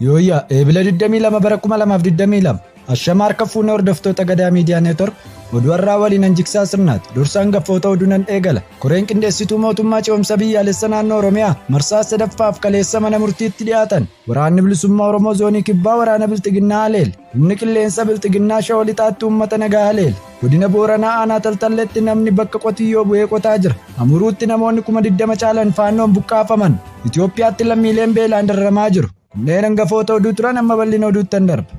Yooyyaa Eebila 22 bara 2022 Ashama harka fuunee hordoftoota Gadaa Miidiyaa Neetwork oduu har'aa waliin Anjiksaa Sirnaati. Dursaan gaffoota oduu nan eegala. Koreen qindeessituu mootummaa ce'umsa biyyaalessa naannoo Oromiyaa marsaa sadaffaaf kaleessa mana murtiitti dhiyaatan. Waraanni bilisummaa Oromoo zoonii kibbaa waraana Bilxiginnaa haleele. Humni qilleensa Bilxiginnaa Shawaa Lixaatti uummata nagaa haleele. Godina Booranaa aanaa Taltalleetti namni bakka qotiyyoo bu'ee qotaa jira. Amuruutti namoonni 20,000 caalan faannoon buqqaafaman. Itoophiyaatti lammiileen beelaan dararamaa jiru. Kunneen hangafoota oduu turan amma bal'ina oduuttan darba.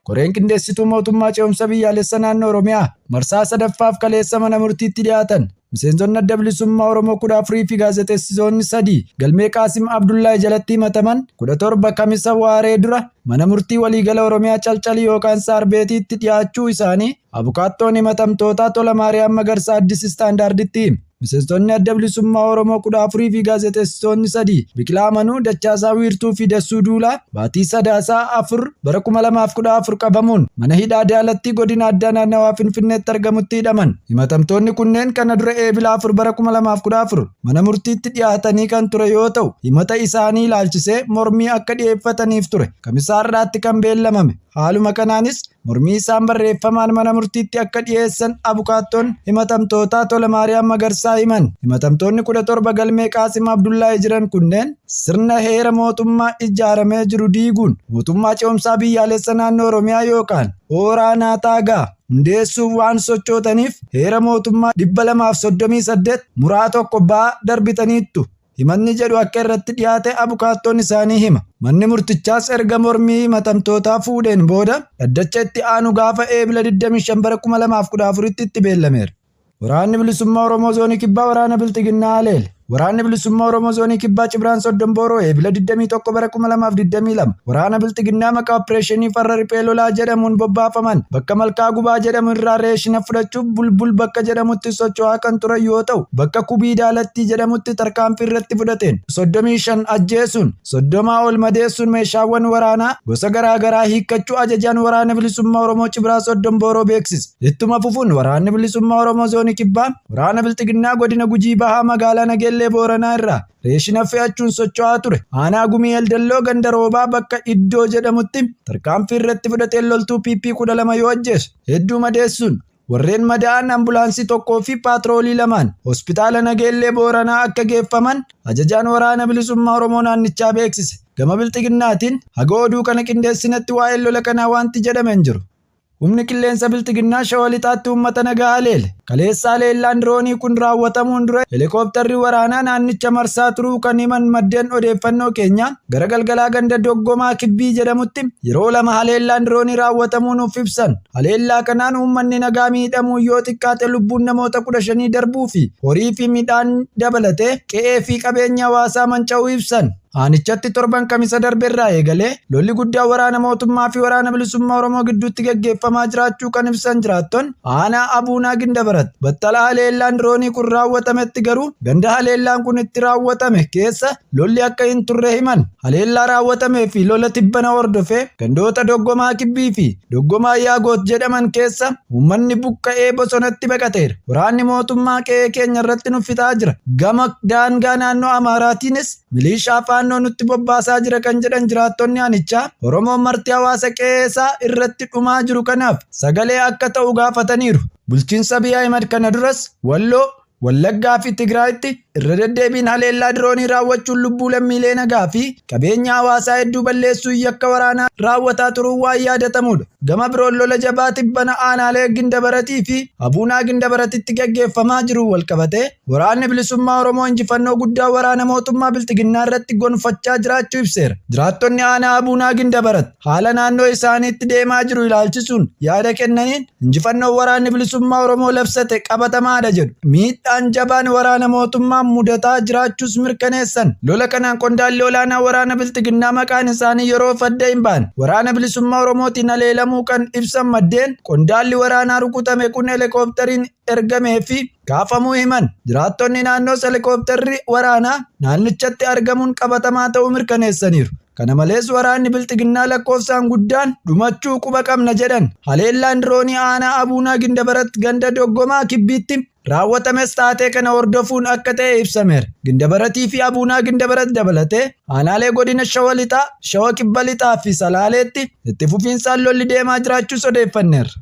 Koreen qindeessituu mootummaa ce'umsa biyyaalessa naannoo Oromiyaa marsaa sadaffaaf kaleessa mana murtiitti dhiyaatan. Miseensonni adda bilisummaa Oromoo 14 fi gaazexeessitoonni 3 galmee Qaasim Abdullaahi jalatti himataman 17 kamisa waaree dura mana murtii waliigala Oromiyaa Calcalii yookaan Saarbeetiitti dhiyaachuu isaanii abukaattoon himatamtootaa Tola Maariyaam Magarsaa Addis Istaandaarditti hime. Miseensonni adda bilisummaa Oromoo 14 fi gaazexeessitoonni 3 Biqilaa Amanuu, Dachaasaa Wiirtuu fi Dassuu Duulaa baatii Sadaasaa 4 bara 2014 qabamuun mana hidhaa Daalattii godina addaa naannawaa Finfinneetti argamutti hidhaman. Himatamtoonni kunneen kana dura Eebila 4 bara 2014 mana murtiitti dhiyaatanii kan ture yoo ta'u, himata isaanii ilaalchisee mormii akka dhiyeeffataniif ture Kamisaa har'aatti kan beellamame. Haaluma kanaanis mormii isaan barreeffamaan mana murtiitti akka dhiyeessan abukaattoon himatamtootaa Tola Maariyaam Magarsaa himan. Himatamtoonni 17 galmee Qaasim Abdullaahi jiran kunneen sirna heera mootummaa ijaaramee jiru diiguun mootummaa ce'umsaa biyyaalessa naannoo Oromiyaa yookaan Hooraa Naataagaa hundeessuuf waan sochootaniif heera mootummaa 238 muraa 1 baa darbitaniittu. Himanni jedhu akka irratti dhiyaate abukaattoon isaanii hima. Manni murtichaas erga mormii himatamtootaa fuudheen booda dhaddacha itti aanu gaafa Eebila 25 bara 2014tti itti beellameera. Waraanni Bilisummaa Oromoo Zoonii Kibbaa Waraana Bilxiginnaa haleele. Waraanni Bilisummaa Oromoo Zoonii Kibbaa Cibraan Soddom Booroo Eebila 21 bara 2022 Waraana Bilxiginnaa maqaa Opereeshinii Farra Riphee Lolaa jedhamuun bobbaafaman bakka Malkaa Gubaa jedhamu irraa reeshina fudhachuuf Bulbul bakka jedhamutti socho'aa kan turan yoo ta'u bakka Kubii Daalattii jedhamutti tarkaanfii irratti fudhateen 35 ajjeesuun 30 ol madeessuun meeshaawwan waraanaa gosa garaa garaa hiikkachuu ajajaan Waraana Bilisummaa Oromoo Cibraa Soddom Booroo beeksise. Ittuma fufuun Waraanni Bilisummaa Oromoo Zoonii Kibbaa Waraana Bilxiginnaa Godina Gujii Bahaa magaalaa Nageellee Booranaa irraa reeshina fe'achuun socho'aa ture aanaa Gumii Eldelloo ganda Roobaa bakka Iddoo jedhamutti tarkaanfii irratti fudhateen loltuu PP 12 yoo ajjeesu hedduu madeessuun warreen madaa'an ambulaansii tokkoo fi paatroolii lamaan hospitaala Nageellee Booranaa akka geeffaman ajajaan Waraana Bilisummaa Oromoo naannichaa beeksise. Gama Bilxiginnaatiin haga oduu kana qindeessinetti waa'een lola kanaa wanti jedhame hin jiru. Humni qilleensa Bilxiginnaa Shawa Lixaatti uummata nagaa haleele. Kaleessa haleellaan diroonii kun raawwatamuun dura helikooptarri waraanaa naannicha marsaa turuu kan himan maddeen odeeffannoo keenyaa gara galgalaa ganda Doggomaa Kibbii jedhamutti yeroo lama haleellaan diroonii raawwatamuu nuuf ibsan. Haleellaa kanaan uummanni nagaa miidhamuun yoo xiqqaate lubbuun namoota 15 darbuu fi horii fi midhaan dabalatee qe'ee fi qabeenya hawaasaa manca'uu ibsan. Aanichatti torban Kamisa darbe irraa eegalee lolli guddaa waraana mootummaa fi waraana bilisummaa Oromoo gidduutti gaggeeffamaa jiraachuu kan ibsan jiraattonni aanaa Abuunaa Gindabarat battala haleellaan diroonii kun raawwatametti garuu ganda haleellaan kun itti raawwatame keessa lolli akka hin turre himan. Haleellaa raawwatamee fi lola tibbana hordofee gandoota Doggomaa Kibbii fi Doggomaa Yaagoot jedhaman keessa uummanni buqqa'ee bosonatti baqateera. Waraanni mootummaa qe'ee keenya irratti nu fixaa jira. Gama daangaa naannoo Amaaraatiinis Milishaa Faannoo nutti bobbaasaa jira kan jedhan jiraattonni aanichaa, Oromoon marti hawaasa qe'ee isaa irratti dhumaa jiru kanaaf sagalee akka ta'u gaafataniiru. Bulchiinsa Abiy Ahimad kana duras Walloo, Wallaggaa fi Tigraayitti irra deddeebiin haleellaa diroonii raawwachuun lubbuu lammiilee nagaa fi qabeenya hawaasaa hedduu balleessuun yakka waraanaa raawwataa turuun waan yaadatamuudha. Gama biroon lola jabaa tibbana aanaalee Gindabaratii fi Abuunaa Gindabaratitti gaggeeffamaa jiruun walqabatee Waraanni Bilisummaa Oromoo injifannoo guddaa waraana mootummaa Bilxiginnaa irratti gonfachaa jiraachuu ibseera. Jiraattonni aanaa Abuunaa Gindabarat haala naannoo isaaniitti deemaa jiru ilaalchisuun yaada kennaniin injifannoon Waraanni Bilisummaa Oromoo labsate qabatamaadha jedhu. Miidhaan jabaan waraana mootummaa mudataa jiraachuus mirkaneessan. Lola kanaan qondaalli olaanaa waraana Bilxiginnaa maqaan isaanii yeroof adda hin baane Waraana Bilisummaa Oromootiin haleelamuu kan ibsan maddeen, qondaalli waraanaa rukutame kun helikooptariin ergamee fi kaafamuu himan. Jiraattonni naannoos helikopterri waraanaa naannichatti argamuun qabatamaa ta'uu mirkaneessaniiru. Kana malees waraanni bilxiginnaa lakkoofsaan guddaan dhumachuu quba qabna jedhan. Haleellaan diroonii aanaa Abuunaa Gindabarat ganda Doggomaa Kibbiitti raawwatames taatee kana hordofuun akka ta'e ibsameera. Gindabaratii fi Abuunaa Gindabarat dabalatee aanaalee godina Shawa Lixaa, Shawa Kibba Lixaa fi Salaaleetti itti fufiinsaan lolli deemaa jiraachuus odeeffanneerra.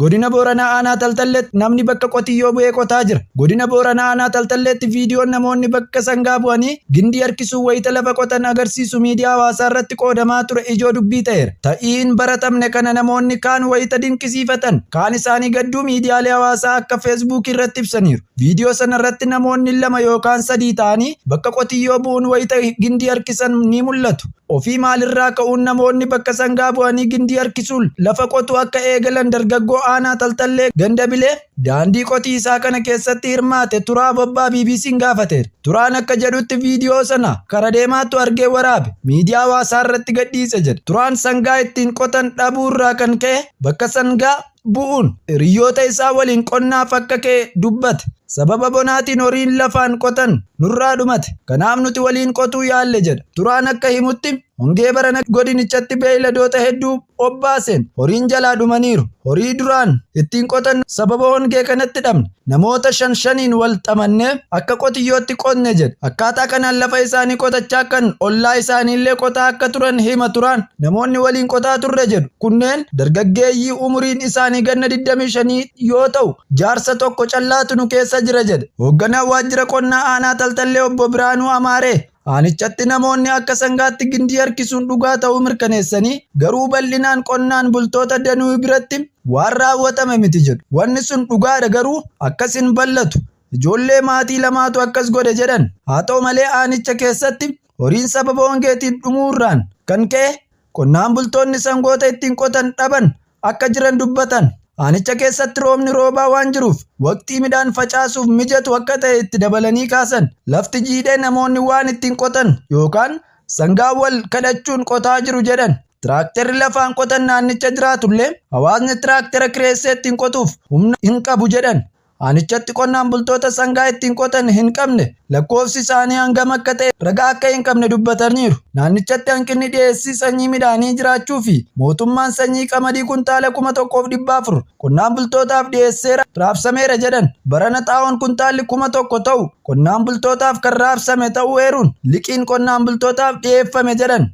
Godina Booranaa aanaa Taltalleetti namni bakka qotiyyoo bu'ee qotaa jira. Godina Booranaa aanaa Taltalleetti viidiyoon namoonni bakka sangaa bu'anii gindii harkisuun wayita lafa qotan agarsiisu miidiyaa hawaasaa irratti qoodamaa ture ijoo dubbii ta'eera. Ta'iin baratamne kana namoonni kaan wayita dinqisiifatan kaan isaanii gadduu miidiyaalee hawaasaa akka Feesbuukii irratti ibsaniiru. Viidiyoo sana irratti namoonni lama yookaan sadii ta'anii bakka qotiyyoo bu'uun wayita gindii harkisan ni mul'atu. Ofii maalirraa ka'uun namoonni bakka sangaa bu'anii gindii harkisuun lafa qotu akka eegalan dargaggoo aanaa Taltallee ganda Bilee daandii qotiisaa kana keessatti hirmaate Turaa Bobbaa BBC'n gaafateera. Turaan akka jedhutti viidiyoo sana kara deemaatu argee waraabe miidiyaa hawaasaa irratti gadhiise jedhe. Turaan sangaa ittiin qotan dhabuurraa kan ka'e bakka sangaa bu'uun hiriyoota isaa waliin qonnaaf akka ka'e dubbate. Sababa bonaatiin horiin lafaan qotan nurraa dhumate. Kanaaf nuti waliin qotuu yaalle jedha. Turaan akka himutti hongee barana godinichatti beeyladoota hedduu obbaaseen horiin jalaa dhumaniiru. Horii duraan ittiin qotan sababa hongee kanatti dhabne. Namoota shan shaniin wal xamannee akka qotiyyootti qotne jedha. Akkaataa kanaan lafa isaanii qotachaa kan ollaa isaaniillee qotaa akka turan hima turaan. Namoonni waliin qotaa turre jedhu. Kunneen dargaggeeyyii umuriin isaanii ganna 25 yoo ta'u jaarsa tokko callaatu nu keessa jira jedhe. Hoogganaan waajjira qonnaa aanaa Taltallee obbo Biraanuu Amaaree aanichatti namoonni akka sangaatti gindii harkisuun dhugaa ta'uu mirkaneessanii garuu bal'inaan qonnaan bultoota danuu biratti waan raawwatame miti jedhu. Wanni sun dhugaadha garuu akkas hin bal'atu. Ijoollee maatii lamaatu akkas godhe jedhan. Haa ta'u malee aanicha keessatti horiin sababa hongeetiin dhumuurraan kan ka'e qonnaan bultoonni sangoota ittiin qotan dhaban akka jiran dubbatan. Aanicha keessatti roobni roobaa waan jiruuf waqtii midhaan facaasuuf mijatu akka ta'e itti dabalanii kaasan. Lafti jiidhee namoonni waan ittiin qotan yookaan sangaa wal kadhachuun qotaa jiru jedhan. Tiraakterri lafaan qotan naannicha jiraatullee hawaasni tiraaktera kireessee ittiin qotuuf humna hin qabu jedhan. Aanichatti qonnaan bultoota sangaa ittiin qotan hin qabne lakkoofsi isaanii hangam akka ta'e ragaa akka hin qabne dubbataniiru. Naannichatti hanqinni dhiyeessii sanyii midhaanii jiraachuu fi mootummaan sanyii qamadii kuntaala 1400 qonnaan bultootaaf dhiyeesseera raabsameera jedhan. Barana xaa'oon kuntaalli 1000 ta'u qonnaan bultootaaf kan raabsame ta'uu eeruun liqiin qonnaan bultootaaf dhiyeeffame jedhan.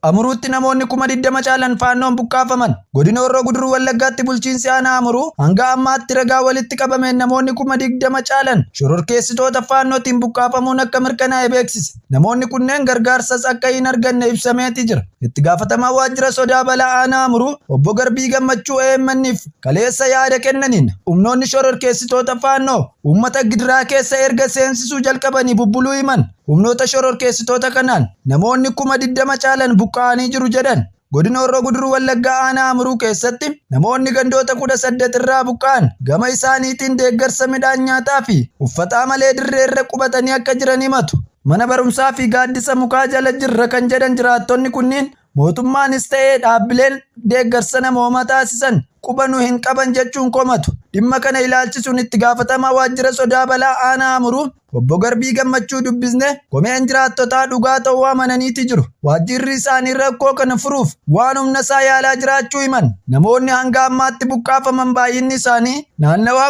Amuruutti namoonni 20,000 caalan faannoon buqqaafaman. Godina Horroo Guduruu Wallaggaatti bulchiinsi aanaa Amuruu hanga ammaatti ragaa walitti qabameen namoonni 20,000 caalan shororkeessitoota faannootiin buqqaafamuun akka mirkanaa'e beeksise. Namoonni kunneen gargaarsas akka hin arganne ibsameeti jira. Itti gaafatamaa waajjira sodaa balaa aanaa Amuruu obbo Garbii Gammachuu AMN'if kaleessa yaada kennaniin humnoonni shororkeessitoota faannoo uummata gidiraa keessa erga seensisuu jalqabanii bubbuluu himan. Humnoota shororkeessitoota kanaan namoonni 20,000 caalan buqqa'anii jiru jedhan. Godina Horroo Guduruu Wallaggaa aanaa Amuruu keessatti namoonni gandoota 18 irraa buqqa'an gama isaaniitiin deeggarsa midhaan nyaataa fi uffataa malee dirree irra qubatanii akka jiran himatu. Mana barumsaa fi gaaddisa mukaa jala jirra kan jedhan jiraattonni kunniin mootummaanis ta'ee dhaabbileen deeggarsa namoomaa taasisan quba nu hin qaban jechuun komatu. Dhimma kana ilaalchisuun itti gaafatamaa waajjira sodaa balaa aanaa Amuruu obbo Garbii Gammachuu dubbisne komeen jiraattotaa dhugaa ta'uu amananiiti jiru. Waajjirri isaanii rakkoo kana furuuf waan humna isaa yaalaa jiraachuu himan. Namoonni hanga ammaatti buqqaafaman baay'inni isaanii naannawaa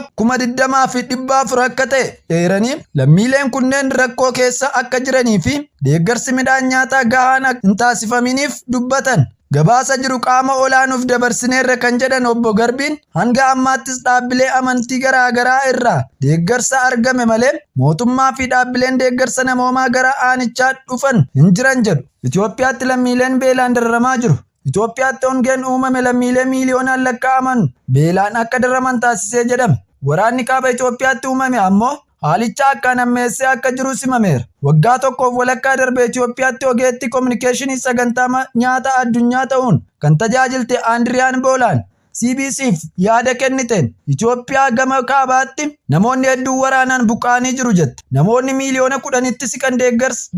20,400 akka ta'e eeranii lammiileen kunneen rakkoo keessa akka jiranii fi deeggarsi midhaan nyaataa gahaan hin taasifaminiif dubbatan. Gabaasa jiru qaama olaanuuf dabarsineerra kan jedhan obbo Garbiin hanga ammaattis dhaabbilee amantii garaa garaa irraa deeggarsa argame malee mootummaa fi dhaabbileen deeggarsa namoomaa gara aanichaa dhufan hin jiran jedhu. Itoophiyaatti lammiileen beelaan dararamaa jiru. Itoophiyaatti hongeen uumame lammiilee miiliyoonaan lakkaa'aman beelaan akka daraman taasisee jedhame. Waraanni kaaba Itoophiyaatti uumame ammoo haalicha akkaan hammeessee akka jiru simameera. Waggaa tokkoof walakkaa darbe Itoophiyaatti ogeettii kominikeeshinii sagantaa nyaata addunyaa ta'uun kan tajaajilte Andiriyaan Boolaan CBC'f yaada kenniteen Itoophiyaa gama kaabaatti namoonni hedduun waraanaan buqqa'anii jiru jette. Namoonni miiliyoona 10tti siqan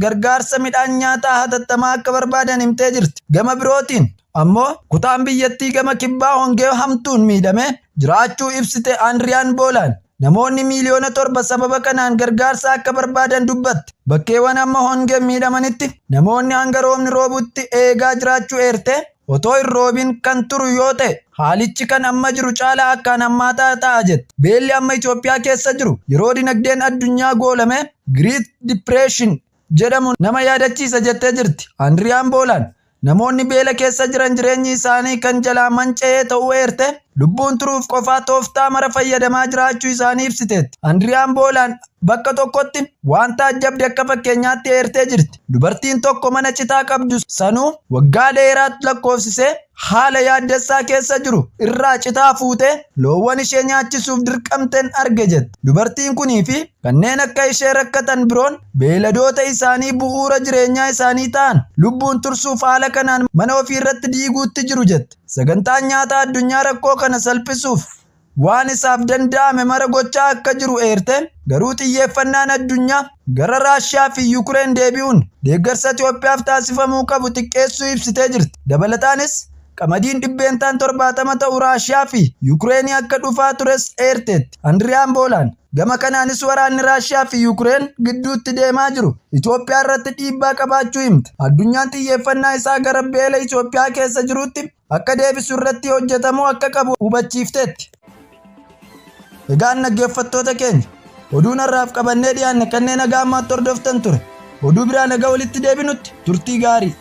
gargaarsa midhaan nyaataa hatattamaa akka barbaadan himtee jirti. Gama birootiin ammoo kutaan biyyattii gama kibbaa hongee hamtuun miidhame jiraachuu ibsite Andiriyaan Boolaan. Namoonni miiliyoona 7 sababa kanaan gargaarsa akka barbaadan dubbatte. Bakkeewwan amma hongeen miidhamanitti namoonni hanga roobni roobutti eegaa jiraachuu eerte, otoo hin roobin kan turu yoo ta'e haalichi kan amma jiru caalaa akkaan hammaataa ta'a jette. Beelli amma Itoophiyaa keessa jiru yeroo dinagdeen addunyaa goolame Great Depression jedhamu nama yaadachiisa jettee jirti. Andiriyaan Boolaan namoonni beela keessa jiran jireenyi isaanii kan jalaa manca'ee ta'uu eerte, lubbuun turuuf qofaa tooftaa mara fayyadamaa jiraachuu isaanii ibsiteetti. Andiriyaan Boolaan bakka tokkotti waan taajjabde akka fakkeenyaatti eertee jirti. Dubartiin tokko mana citaa qabdu sanuu waggaa dheeraa lakkoofsisee haala yaaddessaa keessa jiru irraa citaa fuutee loowwan ishee nyaachisuuf dirqamteen arge jette. Dubartiin kunii fi kanneen akka ishee rakkatan biroon beeyladoota isaanii bu'uura jireenyaa isaanii ta'an lubbuun tursuuf haala kanaan mana ofii irratti diiguutti jiru jette. Sagantaan nyaataa addunyaa rakkoo kana salphisuuf waan isaaf danda'ame mara gochaa akka jiru eerte, garuu xiyyeeffannaan addunyaa gara Raashiyaa fi Yukureen deebi'uun deeggarsa Itoophiyaaf taasifamuu qabu xiqqeessuu ibsitee jirti. Dabalataanis qamadiin 70% ta'u Raashiyaa fi Yukureenii akka dhufaa tures eerteetti. Andiriyaan Boolaan gama kanaanis waraanni Raashiyaa fi Yukureen gidduutti deemaa jiru Itoophiyaa irratti dhiibbaa qabaachuu himte. Addunyaan xiyyeeffannaa isaa gara beela Itoophiyaa keessa jirutti akka deebisu irratti hojjetamuu akka qabu hubachiifteetti. Egaan dhaggeeffattoota keenya, oduun har'aaf qabannee dhiyaanne kanneen haga ammaatti hordoftan ture. Oduu biraa nagaa walitti deebinutti turtii gaarii.